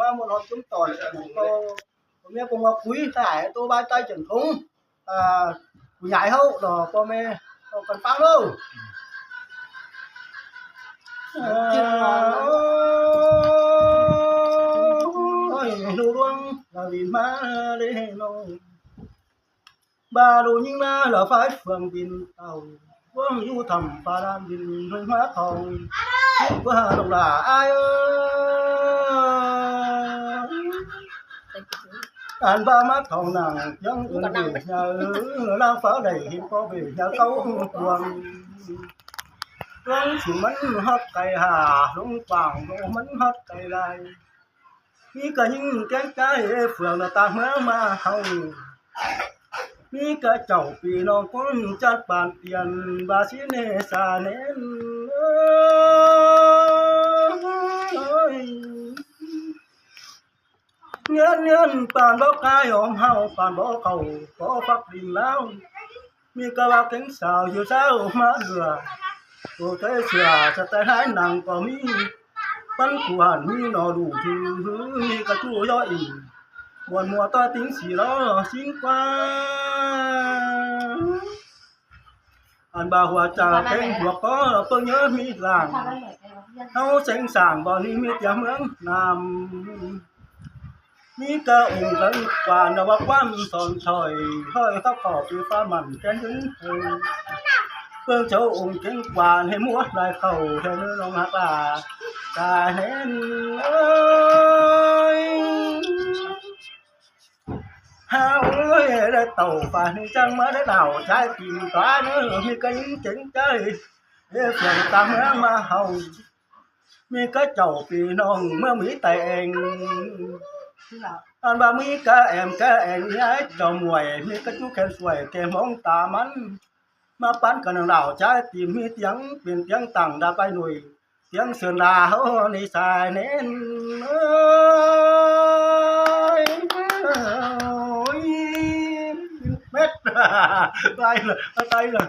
ມາໝົດຮອດຈຸມຕອນ ກໍພໍ່ແມ່ຄົງວ່າຄຸຍຫຼາຍ ໂຕບ້ານໃຕ້ຈຽງທົງ ອ່າ ຜູ້ໃຫຍ່ເຮົາເນາະ ພໍ່ແມ່ເຮົາກັນຟັງເດີ້. ໂອ້ຍ ໜູດວງລາວບິນມາເດ້ນ້ອງ ບາລູຍິງລາວຝາຍເຟືອງບິນເຕົ້າ ວອງຢູ່ຖ້ຳຟ້າລານດິນຫ້ວຍມາທອງ ວ່າລູກຫຼ້າອ້າຍເອີຍ ອັນບາມາທອງນາງຍັງເອີ້ນເບຍເອີຍ ລາວຟ້າໄດ້ເຫັນພໍ່ເບຍເຕົ້າກວງ ດວງສູງມັນຮອດໄກຫາ ລົງກວ້າງໂລກມັນຮອດໄກຫຼາຍ. ມີກະຍິງແກ້ງໃຈເຟືອງໜ້າຕ່າງເມືອງມາເຮົາ ມີກະເຈົ້າພີ່ນ້ອງຄົນຈັດປານປ່ຽນ ບາຊິເນສາເນນເອີຍ ເງືອນເງືອນປານບໍ່ກາຍຫອມເຮົາ ປານບໍ່ເຂົ້າ ຂໍຝັກດິນລາວ. ມີກະວ່າເກັ່ງສາວຢູ່ເຊົ້າມາເຫຼືອ ໂຕເຕເສືອສະແຕນຫາຍໜັງກໍມີ ປັນກວນມີໜໍດູຖື ມີກະຈູ້ຍໍອີກ ບວນມົວຕໍ່ຕິງສີລໍຊິງກວ່າ ອັນບາຫົວຈາເປັນຫົວກໍເບິ່ງເຍີມີລ່າງ ເຮົາເສັງສ້າງບໍ່ນີ້ມີແຕ່ເມືອງນ້ຳ ມີກະອົງເຄິ່ງກວ່ານະວ່າຄວາມສອນຖອຍ ຖອຍເຂົ້າເຂົ້າປີຟ້າໝັ້ນແກ່ນເຖິງເທິງ ເບິ່ງເຈົ້າອົງເກັ່ງກວ່າໃຫ້ໝົດລາຍເຂົ້າແທ້ເນີນ້ອງຮັກຫຼາ ກາແຮນເອີຍ ຫາໂອ້ຍ ໄດ້ເຕົ້າຟ້ານີ້ຈັ່ງມາໄດ້ດາວຊາຍຕີນຕາເນີ ມີກະຍິງເກັ່ງໃຈ ເອີ ເຟືອງຕາເມືອງມາເຮົາ ມີກະເຈົ້າພີ່ນ້ອງເມືອງມີແຕ່ແອງ ອັນວ່າມີກະແອມກະແອງ ຍາຍເຈົ້າໝວຍ ມີກະຈຸແຂນສວຍ ແກມອງຕາມັນ ມາປັນກັນນາງດາວຈາຍຕີມ ມີຕຽງເປັນຕຽງຕັ້ງດາໄປໜ່ວຍ ຕຽງເຊີນດາວໃນສາຍແໜ້ນ ໂອ້ຍ ເມັດ ຕາຍລະ ຕາຍລະ.